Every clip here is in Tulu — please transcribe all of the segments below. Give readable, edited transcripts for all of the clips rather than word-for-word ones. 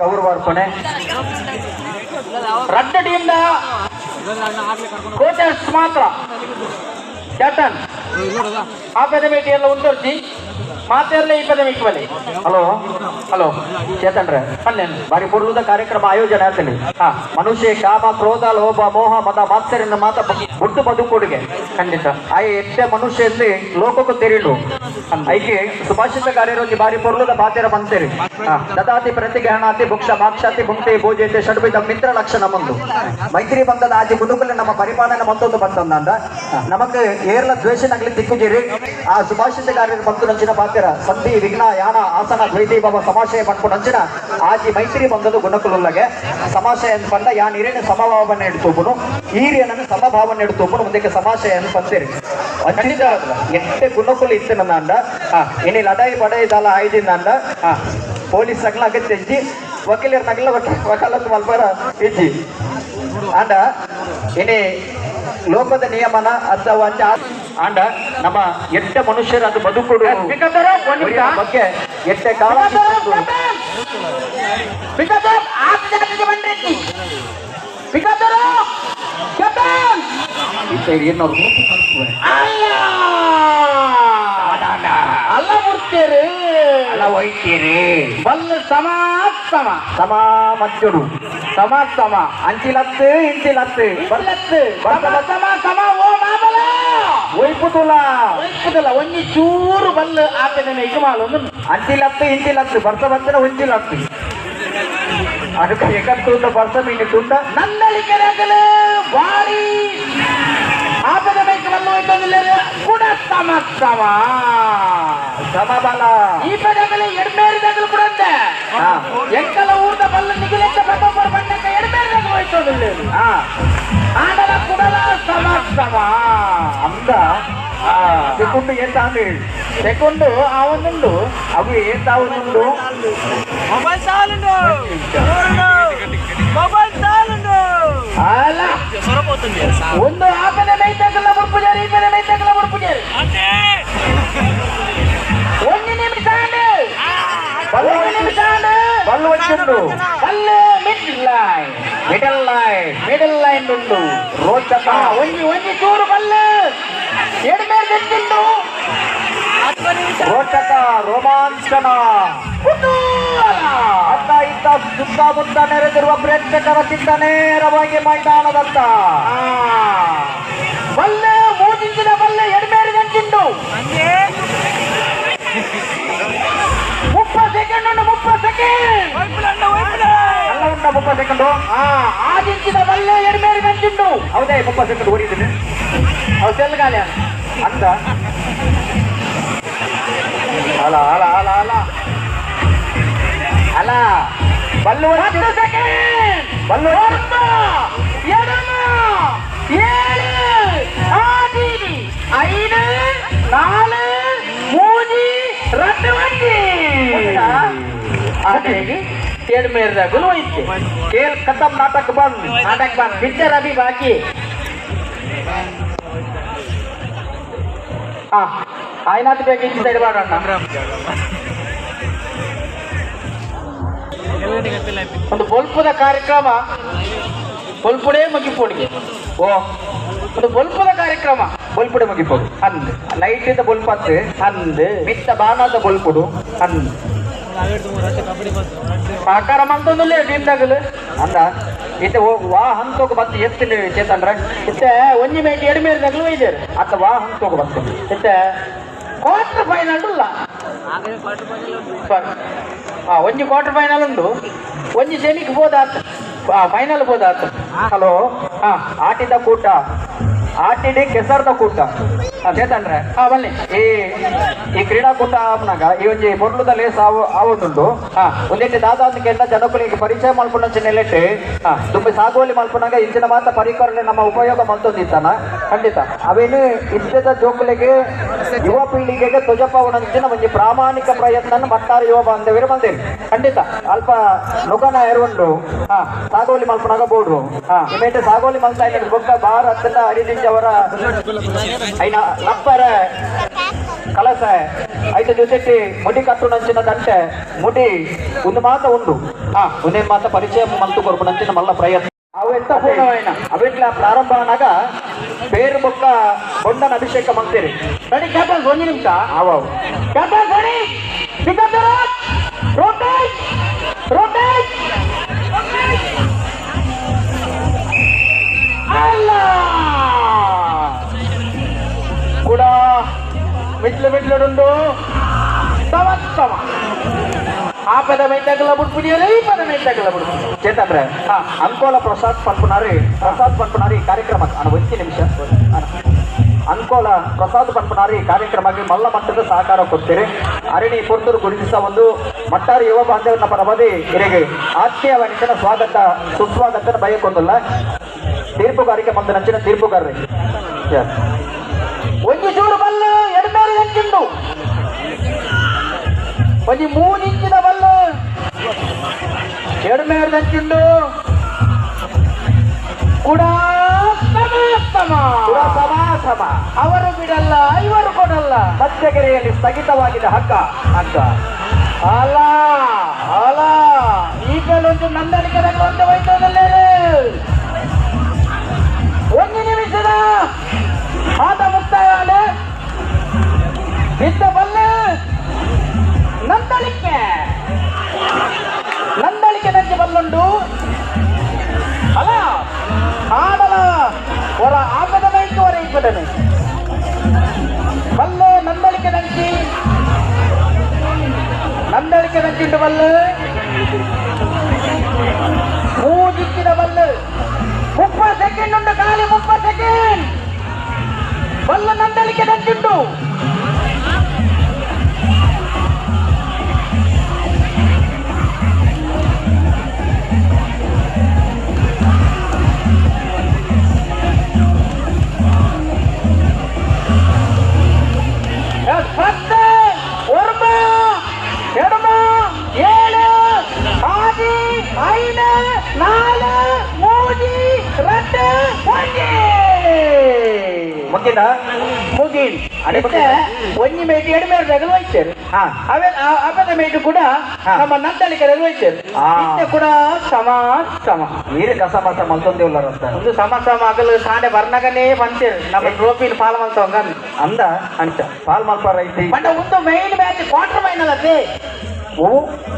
ಗೌರವಾರ್ಪಣೆ. ರಡ್ಡ್ ಟೀಮ್ ದ ಕೋಚರ್ಸ್ ಮಾತ್ರ, ಕ್ಯಾಪ್ಟನ್ ಆ ಪದ ಎಲ್ಲ ಉಂಟೊರ್ಚಿ ಮಾತೆರ್ಲ ಈ ಪದ ಮಿಕ್ವಲೆ. ಹಲೋ. ಹಲೋ. ಚೇತನ್ರೆ. ಪಲ್ಲೆನ್. ಬಾರಿ ಪೊರ್ಲುದ ಕಾರ್ಯಕ್ರಮ ಆಯೋಜನೆ ಆಗ್ತದೆ. ಮನುಷ್ಯ ಕಾಮ, ಕ್ರೋಧ, ಲೋಭ, ಮೋಹ, ಮದ, ಮಾತ್ಸರ್ಯನ ಮಾತ ಬುಟ್ಟು ಬದುಕೊಡುಗೆ. ಆಯ ಎಟ್ಟೆ ಮನುಷ್ಯ ಎಲ್ಲಿ ಲೋಕಕ್ಕೂ ತೆರಿಲು. ಐಕೆ ಸುಭಾಷಿತಕಾರ್ಯರು ಬಾರಿ ಪೊರ್ಲುದ ಬಾತೆರ ಬಂತೇರಿ. ದದಾತಿ ಪ್ರತಿಗ್ರಹಣಾತಿ ಭುಕ್ಷ ಮಾಕ್ಷಾತಿ ಭುಂಕ್ತೆ ಭೋಜಯತೆ ಷಡ್ವಿಧ ಮಿತ್ರ ಲಕ್ಷಣ ಬಂದು. ಮೈತ್ರಿ ಬಂದದ ಆಜಿ ಗುಣಕುಲೆ ನಮ್ಮ ಪರಿಪಾಲನೆ ಮತ್ತೊಂದು ಬಂತಂದ ನಮಕ್ ಏರ್ಲ ದ್ವೇಷನಗ್ಲಿ ತಿಕ್ಕುಜಿರಿ. ಆ ಸುಭಾಷಿತಕಾರ್ಯರು ಬಂತು ನಂಚಿನ ಬಾತೆರ ಸಂಧಿ ವಿಘ್ನ ಯಾನ ಆಸನ ದ್ವೈತಿ ಬಾಬಾ ಸಮಾಶಯ ಪನ್ಪು ನಂಚಿನ ಆಜಿ ಮೈತ್ರಿ ಬಂದದ್ದು ಗುಣಕುಲುಲ್ಲಗೆ ಸಮಾಶಯ ಪಂಡ ಯಾನ್ ಇರೇನು ಸಮಭಾವನೆ ಎಡ್ತೂಪುನು, ಈರ್ಯನನ್ನು ಸಮಭಾವನೆ ಎಡ್ತೂಪುನು. ಮುಂದಕ್ಕೆ ಸಮಾಶಯ ಪಂತೇರಿ. ಅಂಚಿದ ಎಟ್ಟೆ ಗುಣಕುಲು ಇತ್ತನಂದ ಇನಿ ಲಡಾಯಿ ಬಡಾಯಿ ದಾಲ ಆಯ್ದಿಂದಂಡ ಪೊಲೀಸ್ ಅಗ್ಲ ಅಗತ್ಯ ಇಜ್ಜಿ, ವಕೀಲರ ನಗಲ ವಕಾಲತ್ತು ಮಲ್ಪರ ಇಜ್ಜಿ. ಅಂಡ ಇನಿ ಲೋಕದ ನಿಯಮನ ಅಥವಾ ಅಂಚ ಆಂಡ ನಮ್ಮ ಎಟ್ಟ ಮನುಷ್ಯರ ಅದು ಬದುಕುಡು ಬಗ್ಗೆ ಎಟ್ಟೆ ಕಾಲ. ಅಲ್ಲ ಮುರ್ತೀರಿ. ಅಲ್ಲ ಒಯ್ತೀರಿ. ಬಲ್ಲ ಸಮ ಸಮ. ಸಮ ಮಚ್ಚುಡು. ಸಮ ಸಮ. ಅಂಚಿಲತ್ತು ಇಂಚಿಲತ್ತು. ಬಲ್ಲತ್ತು ಸಮ ಸಮ ಸಮ. ಓ ಮಾಮಲ. ಒಯ್ಪುದುಲ. ಒಯ್ಪುದುಲ. ಒಂಜಿ ಚೂರು ಬಲ್ಲ ಆಪೆದ ಇಜಮಾಲ ಒಂದು. ಅಂಚಿಲತ್ತು ಇಂಚಿಲತ್ತು ಬರ್ಸ ಬರ್ತನ ಒಂಚಿಲತ್ತು ಅದಕ್ಕೆ ಎಕತ್ತೂಂದ ಬರ್ಸ ಮೀನು ತುಂಡ. ನಂದಳಿಕೆರೆಗಲು ಬಾರಿ ಆಪದ ಬೇಕು ಬಲ್ಲ ಹೋಯ್ತದಿಲ್ಲ ಕೂಡ ಸಮ ಸಮ. ಸಮಬಲ. ಈ ಪದಗಲು ಎಡ್ಮೇರಿದಾಗಲು ಕೂಡ ಅಂತೆ. ಎಂಕಲ ಊರ್ದ ಬಲ್ಲ ನಿಗುಲೆತ್ತ ಪತ್ತೊಬ್ಬರು ಬಣ್ಣಕ್ಕೆ ಎಡ್ಮೇರಿದಾಗ ಹೋಯ್ತದಿಲ್ಲ. ಆಡಲ ಕುಡಲ ಸಮ ಸಮ. ಅಂದ ಸೆಕೆಂಡ್ ಎಂತ ಅಂದ್ರೆ ಸೆಕೆಂಡು ಆ ಒಂದುಂಡು. ಅವು ಎಂತ ಒಂದುಂಡು. Mobile చాలుండు, mobile చాలుంಡು. ಅಲ್ಲ. ಸೊರಪೋతుంది. ಒಂದು ಆಪದ ಮೈತಗಲ ಮುರ್ಪುಜಾರಿ, ಈ ಪದ ಮೈತಗಲ ಮುರ್ಪುಜಾರಿ. ಒಂದು ನಿಮಿಷ ಒಂದು ನಿಮಿಷ. ಬಲ್ಲು వచ్చిండు. Ballu mid line. Middle line. Middle line ಉಂಡು. ರೋಚಕ. ಒಂಜಿ ಒಂಜಿ ಚೂರು ಬಲ್ಲು ಎಡ್ಮೇರ್ ತೆತ್ತಿಂಡು. ರೋಚಕ ರೋಮಾಂಚನ. ಕುತೂಹಲ. ಅತ್ತ ಇತ್ತ ಸುತ್ತಮುತ್ತ ನೆರೆದಿರುವ ಪ್ರೇಕ್ಷಕರ ಚಿತ್ತ ನೇರವಾಗಿ ಮೈದಾನದತ್ತ. ಬಲ್ಲು ಮೂಜಿಂಚಿನ ಬಲ್ಲು ಎಡ್ಮೇರ್ ಗಂಟಿಂಡು. 30 ಸೆಕೆಂಡ್ ಉಂಡು, 30 ಸೆಕೆಂಡ್. ಅಲ್ಲ ಉಂಟ 30 ಸೆಕೆಂಡು. ಆದಿಂಚಿನ ಬಲ್ಲು ಎಡ್ಮೇರ್ ಗಂಟಿಂಡು. ಹೌದೇ, 30 ಸೆಕೆಂಡ್ ಓಡಿದ್ದೀನಿ. ಅವು ಸೆಲ್ಗಾಲ. ಅಂದ ಅಲ್ಲ ಅಲ್ಲ ಅಲ್ಲ ಅಲ್ಲ ಅಲ್ಲ ಬಲ್ಲು. 10 ಸೆಕೆಂಡ್. ಬಲ್ಲು. 1, 2, 7, 6, 5, 4, 3, 2, 1. ಎಡ್ಮೇರ್ದಾಗಲು ಹೋಯ್ತು. ಖೇಲ್ ಖತಮ್, ನಾಟಕ ಬಂದ್. ನಾಟಕ ಬಂದ್, ಪಿಕ್ಚರ್ ಅಭಿ ಬಾಕಿ. ಹಾ ಆಯ್ನಾತ್ ಬೇಕು ಇಂಚ ಸೈಡ್ ಬಾಡಣ್ಣ. ಒಂದು ಬೊಲ್ಪುದ ಕಾರ್ಯಕ್ರಮ, ಬೊಲ್ಪುಡೇ ಮುಗಿಪೋಡಿಗೆ. ಓ. ಒಂದು ಬೊಲ್ಪುದ ಕಾರ್ಯಕ್ರಮ. ಬೊಲ್ಪುಡೆ ಮುಗಿಪೋಡು. ಅಂದ್. ಲೈಟ್ ಇಂದ ಬೊಲ್ಪತ್ತು. ಅಂದ್. ಮಿತ್ತ ಬಾಣದ ಬೊಲ್ಪುಡು. ಅಂದ್. ಸಹಕಾರ ಮಂತೊಂದುಲ್ಲೆ ಟೀಮ್ ದಾಗಲು. ಅಂದ ಇತ್ತೆ ವಾ ಹಂತೋಗ ಬತ್ತು ಎತ್ತಿನ ಚೇತನ್ರ? ಇತ್ತೆ ಒಂಜಿ ಮೇಟಿ ಎಡ್ಮೇರ್ ದಗಲು ಒಯ್ದೇರು. ಅತ್ತ ವಾ ಹಂತೋಗ ಬತ್ತು? ಇತ್ತೆ ಕ್ವಾರ್ಟರ್ ಫೈನಲ್ ಉಲ್ಲ. ಒಂಜಿ ಕ್ವಾರ್ಟರ್ ಫೈನಲ್ ಉಂಡು, ಒಂಜಿ ಸೆಮಿಗೆ ಹೋದಾತು, ಫೈನಲ್ ಹೋದಾತು. ಹಲೋ. ಆಟಿದ ಕೂಟ, ಆಟಿಡಿ ಕೆಸರ್ದ ಕೂಟ ಚೇತನ್ರೆ. ಬನ್ನಿ. ಈ ಈ ಕ್ರೀಡಾಕೂಟ ಆಪ್ನಾಗ ಈ ಒಂಜಿ ಪೊರ್ಲುದ ಲೇಸ್ ಆವು ಆವೊಂದುಂಡು. ಒಂದೆಟ್ಟು ದಾದ ಅಂತ ಕೇಂದ್ರ ಜನಕುಲಿಗೆ ಪರಿಚಯ ಮಲ್ಪುನ ನೆಲೆಟ್ ದುಂಬಿ ಸಾಗುವಳಿ ಮಲ್ಪುನಾಗ ಇಂಚಿನ ಮಾತ ಪರಿಕರನೆ ನಮ್ಮ ಉಪಯೋಗ ಮಲ್ತೊಂದಿತ್ತಾನ. ಖಂಡಿತ. ಅವೇನು ಇದ್ದದ ಜೋಕುಲಿಗೆ ಯುವ ಪೀಳಿಗೆಗೆ ತೊಜಪಾವನಂಚಿನ ಒಂಜಿ ಪ್ರಾಮಾಣಿಕ ಪ್ರಯತ್ನ ಮಟ್ಟಾರ ಯುವ ಬಾಂಧವ್ಯರು ಬಂದೇರಿ. ಖಂಡಿತ. ಅಲ್ಪ ನುಗನ ಎರುಂಡು ಸಾಗೋಲಿ ಮಲ್ಪನಾಗ ಬೋಡು. ಇಮೇಟೆ ಸಾಗೋಲಿ ಮಲ್ತಾ ಇಲ್ಲ ಬೊಕ್ಕ ಬಾರ ಅತ್ತಂಡ ಅರಿದಿಂಚವರ ಐನ ಲಪ್ಪರ ಕಲಸ ಐತ ಜೊತೆಗೆ ಮುಡಿ ಕಟ್ಟುನಂಚಿನ ದಂಟೆ ಮುಡಿ ಒಂದು ಮಾತ ಉಂಡು ಒಂದೇ ಮಾತ ಪರಿಚಯ ಮಂತು ಕೊರ್ಪುನಂಚಿನ ಮಲ್ಲ ಪ್ರಯತ್ನ ಅವು ಎಂತ ಪೂರ್ಣವಾಯಿನ ಅವಿಟ್ಲ ಪ್ರಾರಂಭ ಆನಾಗ ಬೇರು ಬೊಕ್ಕ ಬೊಂಡನ ಅಭಿಷೇಕ ಮಂತೀರಿ. ರೆಡಿ ಕ್ಯಾಪ್ಟನ್, ಒಂದು ನಿಮಿಷ. ಆವಾವ್. Captain ready, Sikandar, rotate rotate. ಅಲ್ಲ ಕೂಡ ಮಿಟ್ಲು ಮಿಟ್ಲುಂಡು ಸಮ ಸಮ. ಆ ಪದ ಮೈತಗಲ ಬಿಡ್ಬಿಡಿಯಲ್ಲ, ಈ ಪದ ಮೈತಗಲ ಬಿಡ್ಬಿಡಿ. ಚೇತನ್ರೆ, ಅಂಕೋಲ ಪ್ರಸಾದ್ ಪನ್ಪುನಾರಿ, ಪ್ರಸಾದ್ ಪನ್ಪುನಾರಿ ಈ ಕಾರ್ಯಕ್ರಮ ಅಣ್ಣ ಒಂಜಿ ನಿಮಿಷ. ಅಂಕೋಲ ಪ್ರಸಾದ್ ಪನ್ಪುನಾರಿ ಈ ಕಾರ್ಯಕ್ರಮಕ್ಕೆ ಮಲ್ಲ ಮಟ್ಟದ ಸಹಕಾರ ಕೊಡ್ತೀರಿ. ಅರಣಿ ಪೊರ್ತೂರು ಗುರುತಿಸ ಒಂದು ಮಟ್ಟಾರು ಯುವ ಬಾಂಧವನ ಪರವಾಗಿ ಇರೆಗೆ ಆತ್ಮೀಯ ವಣಿತನ ಸ್ವಾಗತ ಸುಸ್ವಾಗತನ ಬಯಕೊಂದಲ್ಲ. ತೀರ್ಪುಗಾರಿಕೆ ಬಂದ ನಂಚಿನ ತೀರ್ಪುಗಾರರಿ. ಒಂಜಿ ಚೂರು ಬಲ್ಲು ಎಡಮೇಲೆ ಎಂಚಿಂಡು, ಒಂಜಿ 3 ಇಂಚಿನ ಬಲ್ಲು ಎಡಮೇಲೆ ಎಂಚಿಂಡು ಕೂಡ ಸಮ ಸಮ. ಕೂಡ ಸಮ ಸಮ. ಅವರು ಬಿಡಲ್ಲ, ಇವರು ಕೊಡಲ್ಲ. ಮಧ್ಯಗೆರೆಯಲ್ಲಿ ಸ್ಥಗಿತವಾಗಿದೆ ಹಗ್ಗ. ಹಗ್ಗ ಅಲ್ಲ ಅಲ್ಲ, ಈಗಲೊಂದು ನಂದಳಿಕೆ ಒಂದು ಹೋಯ್ತದಲ್ಲೇ. ಒಂದು ನಿಮಿಷದ ಆಟ ಮುಕ್ತಾಯ. ಬಿದ್ದ ಬಲ್ಲೆ ನಂದಳಿಕೆ, ನಂದಳಿಕೆ ನಂಜಿ ಬಲ್ಲುಂಡು. ಅಲ್ಲ ಆಡಲ ಹೊರ ಆಪದ ಮೈಕ್ ಹೊರ ಇಪ್ಪದನೆ ಬಲ್ಲೆ ನಂದಳಿಕೆ ನಂಚಿ, ನಂದಳಿಕೆ ನಂಚಿಂಡು ಬಲ್ಲೆ ಮೂಜಿಕ್ಕಿದ ಬಲ್ಲೆ. 30 ಸೆಕೆಂಡ್ ಉಂಟು ಖಾಲಿ, 30 ಸೆಕೆಂಡ್. ಬಲ್ಲ ನಂದಳಿಕೆ ನಂಚಿಂಡು. 10, 9, 8, 7, 6, 5, 4, 3, 2, 1. ಮುಗಿದ ಮುಗಿಲ್. ಅಡೆ. ಒಂಜಿ ಮೇಟ್ ಎಡು ಮೇಟ್ ರಗಲು ಹೋಯ್ತಾರೆ. ಅವೇ ಅಪದ ಮೇಟು ಕೂಡ ನಮ್ಮ ನಂದಳಿಕೆ ರಗಲು ಹೋಯ್ತಾರೆ. ಇತ್ತೆ ಕೂಡ ಸಮ ಸಮ. ನೀರು ಕಸ ಮಸ ಮಲ್ತೊಂದೇವುಲ್ಲಾರಂತ. ಒಂದು ಸಮ ಸಮ ಅಗಲು ಸಾಂಡೆ ಬರ್ನಗನೇ ಬಂತೇರು ನಮ್ಮ ಟ್ರೋಫಿನ ಪಾಲ್ ಮಲ್ತವಂಗ ಅಂದ ಅಂಚ ಪಾಲ್ ಮಲ್ಪಾರ ಐತಿ. ಬಂಡ ಒಂದು ಮೈನ್ ಮ್ಯಾಚ್ ಕ್ವಾರ್ಟರ್ ಫೈನಲ್ ಅದೇ. ಓ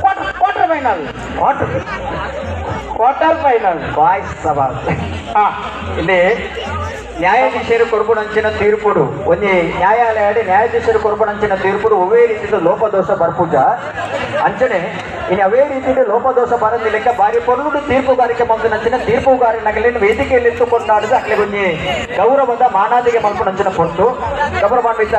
quarter quarter final. Quarter quarter final. ಬಾಯ್ ಸವಾಲ್. ಇಲ್ಲಿ ನ್ಯಾಯಾಧೀಶರು ಕೊರ್ಪುನಂಚಿನ ತೀರ್ಪುಡು ಒಂಜಿ ನ್ಯಾಯಾಲಯ ನ್ಯಾಯಾಧೀಶರು ಕೊರ್ಪುನಂಚಿನ ತೀರ್ಪುಡು ಒವ್ವೇ ರೀತಿಯ ಲೋಪದೋಷ ಬರ್ಪೂಜ. ಅಂಚನೆ ಇನ್ನು ಅವೇ ರೀತಿಯ ಲೋಪದೋಷ ಬರಂದಿಲೆಕ್ಕ ಬಾರಿ ಪೊರ್ಲುಡು ತೀರ್ಪುಗಾರಿಕೆ ಮಂದಿನಂಚಿನ ತೀರ್ಪುಗಾರನಗಲಿನ ವೇದಿಕೆಯಲ್ಲಿ ಎತ್ತುಕೊಂಡಾಡಿದ ಅಕ್ಲೆ ಒಂಜಿ ಗೌರವದ ಮಾನಾದಿಗೆ ಮಲ್ಪುನಂಚಿನ ಪೊರ್ತು ಗೌರವಾನ್ವಿತ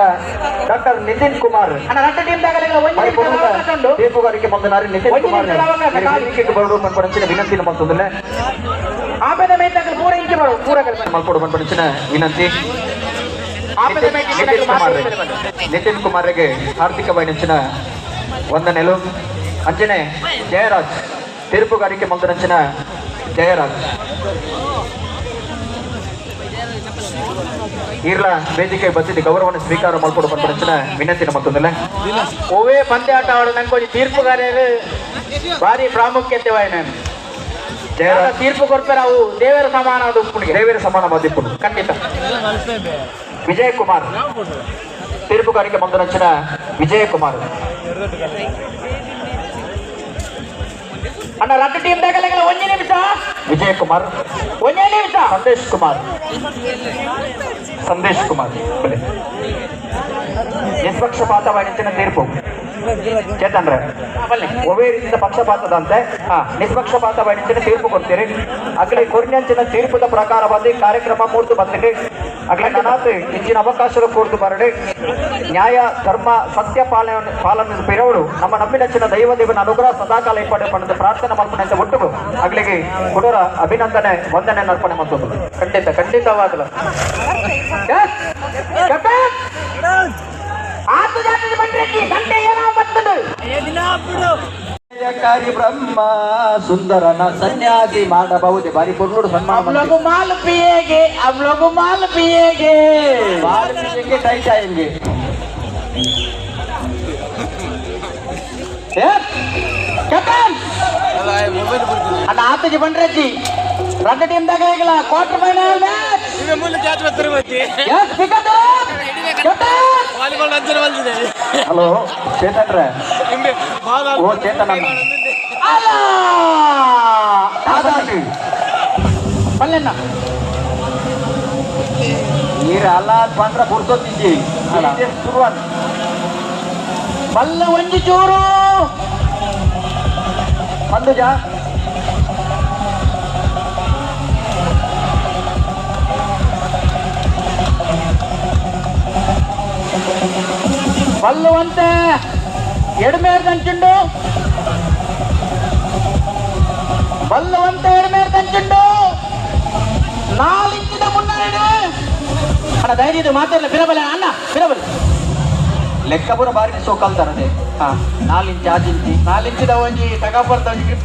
ಡಾಕ್ಟರ್ ನಿತಿನ್ ಕುಮಾರ್ ಅಣ್ಣ ರಟ್ಟ ಟೀಮ್ ದಾಗಲೆಲ್ಲ ಒಂಜಿ ಬಾರಿ ನಿಮಿಷ ಪೊರ್ಲುದ ಅವಕಾಶ ಉಂಟು. ತೀರ್ಪುಗಾರಿಕೆ ಮಂದಿನಾರಿ ನಿತಿನ್ ಒಂಜಿ ಕುಮಾರ್ ನಿಮಿಷ ಅವಕಾಶ ಖಾಲಿ. ವೇದಿಕೆಗೆ ಬರಡು ಮನ್ಪುನಂಚಿನ ವಿನಂತಿ ಮಲ್ತೊಂದುಲ್ಲೆ. ಆಪದ ಮೇಟ್ ದಾಗಲು ಪೂರ ಇಂಚಿ ಬರು ಪೂರ ಕಲ್ಪನೆ. ಮಲ್ಪೊಡು ಮನ್ಪುನಂಚಿನ ವಿನಂತಿ. ಆಪದ ಮೇಟ್ ನಿತಿನ್ ಕುಮಾರ್, ನಿತಿನ್ ಕುಮಾರ್ಗೆ ಹಾರ್ದಿಕವಾಯಿನಂಚಿನ ವಂದನೆಲು. ಅಂಚನೆ ಜಯರಾಜ್ ತೀರ್ಪುಗಾರಿಕೆ ಮಂದನಂಚಿನ ಜಯರಾಜ್ ಈರ್ಲ ವೇದಿಕೆ ಬತ್ತಿದ್ದು ಗೌರವವನ್ನು ಸ್ವೀಕಾರ ಮಲ್ಪೊಡು ಮನ್ಪುನಂಚಿನ ವಿನಂತಿ ಮತ್ತೊಂದಿಲ್ಲ. ಒವೇ ಪಂದ್ಯಾಟ ಆಡ ನಂಗೊಂಜಿ ತೀರ್ಪುಗಾರರು ಭಾರಿ ಪ್ರಾಮುಖ್ಯತೆ ವಾಯಿನ. ಜಯರಾಜ್ ತೀರ್ಪು ಕೊಡ್ತಾರೆ ಅವು ದೇವರ ಸಮಾನ ಅದು ಉಪ್ಪುಣಿಗೆ. ದೇವರ ಸಮಾನ ಮದಿಪ್ಪುಡು. ಖಂಡಿತ. ವಿಜಯ್ ಕುಮಾರ್ ತೀರ್ಪುಗಾರಿಕೆ ಮಂದನಂಚಿನ ವಿಜಯ್ ಕುಮಾರ್. ಅಣ್ಣ ರಟ್ಟು ಟೀಮ್ ದಾಗಲೆಲ್ಲ ಒಂಜಿ ನಿಮಿಷ. ವಿಜಯ್ ಕುಮಾರ್ ಒಂದೇ ನಿಮಿಷ. ಸಂದೇಶ್ ಕುಮಾರ್, ಸಂದೇಶ್ ಕುಮಾರ್ ಬಲೆ. ನಿಷ್ಪಕ್ಷಪಾತವಾಗಿನ ತೀರ್ಪು ಚೇತನ್ರೆ ಒವೇ ರೀತಿಯ ಪಕ್ಷಪಾತದಂತೆ ನಿಷ್ಪಕ್ಷಪಾತವಾಗಿನ ತೀರ್ಪು ಕೊಡ್ತೀರಿ. ಅಗಲಿ ಕೊರ್ನಂಚಿನ ತೀರ್ಪುದ ಪ್ರಕಾರವಾಗಿ ಕಾರ್ಯಕ್ರಮ ಮೂರ್ತು ಬಂದಿದೆ. ಅಗಲಿ ನನಾತ್ ಇಂಚಿನ ಅವಕಾಶಗಳು ಕೂರ್ತು ಬರಡಿ. ನ್ಯಾಯ ಧರ್ಮ ಸತ್ಯ ಪಾಲನೆ ಪಾಲನೆ ಪಿರವಳು ನಮ್ಮ ನಂಬಿನಂಚಿನ ದೈವ ದೇವನ ಅನುಗ್ರಹ ಸದಾಕಾಲ ಇಪ್ಪಡೆ ಪಡೆದು ಪ್ರಾರ್ಥನೆ ಮಲ್ಪನೆ ಒಟ್ಟು ಅಗಲಿಗೆ ಕೊಡೋರ ಅಭಿನಂದನೆ ವಂದನೆ ಅರ್ಪಣೆ ಮಾಡ್ತದೆ. ಖಂಡಿತ ಖಂಡಿತವಾಗಲ. ಆತು ಜಾತಿಗೆ ಬಂದ್ರೆಡ್ಡಿ ಗಂಟೆ ಏನೋ ಬರ್ತದೆ. ಕಾರ್ಯ ಬ್ರಹ್ಮ ಸುಂದರನ ಸನ್ಯಾಸಿ ಮಾಡಬಹುದೇ ಬಾರಿ ಪೊರ್ಲುಡು ಸನ್ಮಾನ हम लोग माल पिएंगे, हम लोग माल पिएंगे. ಮಾಲ್ ಪಿಯೇಂಗೆ, ಟೈಟ್ ಆಯಂಗೆ. ಕ್ಯಾಪ್ಟನ್ ಅಣ್ಣ ಆತಜಿ ಬಂಡ್ರಜ್ಜಿ ರಡ್ಡ ಟೀಮ್ ದಾಗ ಈಗಲ ಕ್ವಾರ್ಟರ್ ಫೈನಲ್ ಮ್ಯಾಚ್. ಎಸ್ ಪಿಕತ್ ಕ್ಯಾಪ್ಟನ್. ಹಲೋ ಚೇತನ್ ರೇ. ಓ ಚೇತನ್ ಅಣ್ಣ. ಅಲ್ಲ ಆದಾಟಿ. ಪಲ್ಲೆಣ್ಣ ನೀರು ಅಲ್ಲ ಬಂದ್ರ ಪುರ್ಸೊತ್ತಿಜ್ಜಿ. ಅಲ್ಲ. ಶುರುವಾದ ಬಲ್ಲ ಒಂಜಿ ಚೂರು ಬಂದುಜ. ಬಲ್ಲುವಂತೆ ಎಡಮೇರ್ ದಂಚುಂಡು, ಬಲ್ಲುವಂತೆ ಎಡಮೇರ್ ದಂಚುಂಡು. 4 ಇಂಚಿನ ಮುನ್ನಡೆ. ಅಣ್ಣ ಧೈರ್ಯದ ಮಾತಾಡಲ್ಲ. ಬಿರಬಲ ಅಣ್ಣ, ಬಿರಬಲ. ಲೆಕ್ಕಪುರ ಬಾರಿ ಸೋಕಲ್ತಾರದೆ. 4 ಇಂಚ್ 5 ಇಂಚಿ. 4 ಇಂಚಿದ ಒಂಜಿ ತಗಪರ್ದ ಒಂಜಿ.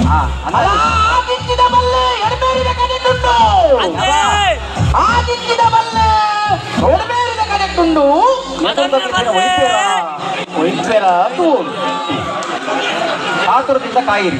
ಹಾ. 5 ಇಂಚಿದ ಬಲ್ಲೆ ಎಡಮೇರಿನ ಕಡೆಟುಂಡು. 5 ಇಂಚಿದ ಬಲ್ಲೆ ಎಡಮೇರಿನ ಕಡೆಟುಂಡು. ಒಯ್ಪೇರ ಕಾತುರದಿಂದ ಕಾಯಿರಿ.